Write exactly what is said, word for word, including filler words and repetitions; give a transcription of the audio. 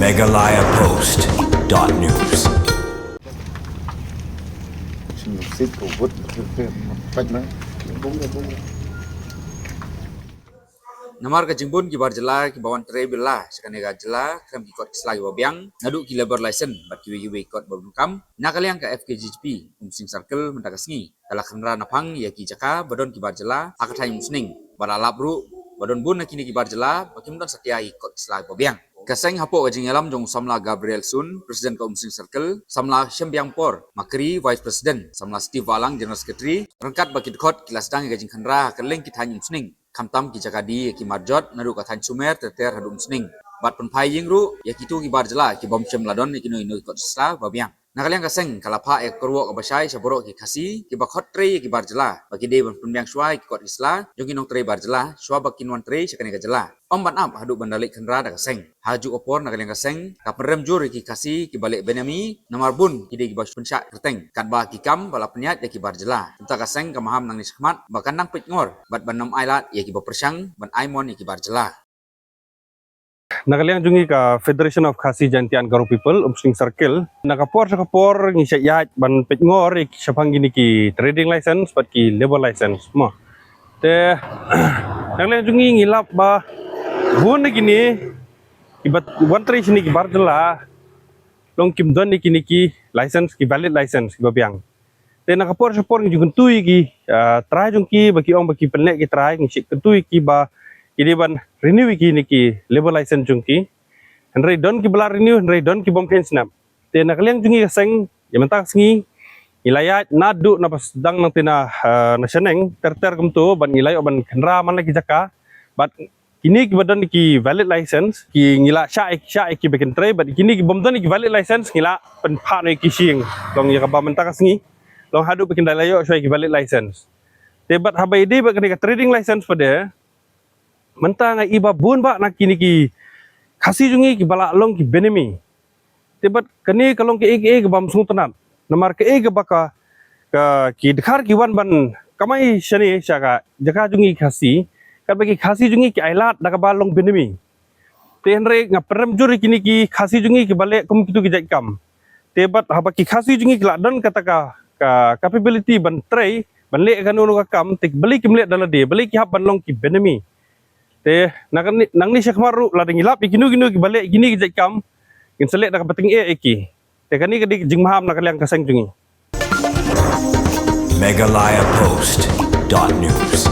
Meghalaya Post dot news. Namar ka jingbun ki bar jylla kiba wan trei bylla sha kane ka jylla khlem ki kot ki sla kiba biang, naduh ki labour license bad kiwei kiwei ki kot ba bun kam, na ka liang ka F K J G P Umsning Circle mynta ka sngi ka la khynra naphang ïa ki jaka ba don ki bar jylla ha ka thaiñ Umsning, bad la lap ruh ba don bun na kine ki bar jylla ba kim don satia ïa ki kot ki sla kiba biang. Ka seng hapoh ka jingïalam jong u samla Gabriel Sun, President ka Umsning Circle, samla Shembiangpor Makri, Vice President, samla Steve Wahlang, General Secretary, ryngkat bad ki dkhot ki la sdang ïa ka jingkhynra ha kylleng ki thaiñ Umsning, khamtam ki jaka die ïa ki marjot naduh ka thaiñ Sumer ter ter haduh Umsning, bad pynphai ïing ruh ïa kito ki bar jylla ki bym shym la don ïa kino kino ki kot ki sla ba biang. Na ka liang ka seng ka la phah ïa ka kyrwoh kaba shai sha baroh ki Khasi kiba khot trei ïa ki bar jylla ba ki dei ban pynbiang shuwa ïa ki kot ki sla jong ki nongtrei bar jylla shuwa ba kin wan trei sha kane ka jylla, ym ban ap haduh ban da leit khynra da ka seng. Ha kajuh ka por na ka liang ka seng ka pynrem jur ïa ki Khasi kiba leh benami, namar bun ki dei kiba pynshah kyrteng katba ki kam ba la pynïaid ïa ki bar jylla. Kumta ka seng ka maham nangne shakhmat ba kan nang peitngor bad ban ym ailad ïa kiba pyrshang ban ai mon ïa ki bar jylla. Na ka liang jong ngi ka Federation of Khasi Jaintia and Garo People Umsning Circle, na ka por sha ka por ngi shah ïaid ban peitngor ïa ki shaphang kine ki trading license bad ki labour license mo. Te na ka liang jong ngi ngi lap ba bun na kine kiba wan trei shane ki bar jylla long kim don ïa kine ki license, ki valid license kiba biang. Te na ka por sha por ngi ju kyntu ïa ki trai jong ki ba ki ong ba ki pynleh ki trai, ngi shah kyntu ïa ki ba ki dei ban renew ïa kine ki labour license jong ki. Hynrei don kiba la renew, hynrei don ki bym kheiñ snem. Te na ka liang jong ngi ka seng ïa mynta ka sngi ngi la ïaid naduh na ba sdang nangta na shaneng ter ter kumto bad ngi la ïoh ban khynra man la ki jaka bad kine kiba don ki valid license ki ngi la shah ïa ki, shah ïa ki ba kin trei bad kine ki bym don ki valid license ngi la pynphah noh ïa ki sha ïing. Long ïa kaba mynta ka sngi long haduh ba kin da la ïoh shuwa ïa ki valid license. Te bad haba ïadei bad kane ka trading license pat de mynta nga i ba bun bah na kine ki Khasi jong ngi kiba la long ki benami. Te bad kane ka long kaei kaei kaba ym sngewtynnat namar kaei kaba ka, ka ki dkhar ki wan ban kamai shane sha ka jaka jong ngi Khasi, katba ki Khasi jong ngi ki ailad da kaba long benami. Te hynrei nga pynrem jur ïa kine ki Khasi jong ngi kiba leh kum kito ki jait kam. Te bad haba ki Khasi jong ngi ki la don kata ka, ka capability ban trei ban leh kano kano ka kam, te balei kim leh da lade, balei ki hap ban long ki benami. Te nangne shakhmat ruh lada ngi lap ïa kino kino kiba leh kine ki jait kam, ngin sa leh da kaba tyngeh ïa ki. Te kane ka dei ka jingmaham na ka liang ka seng jong ngi. Meghalaya Post dot news.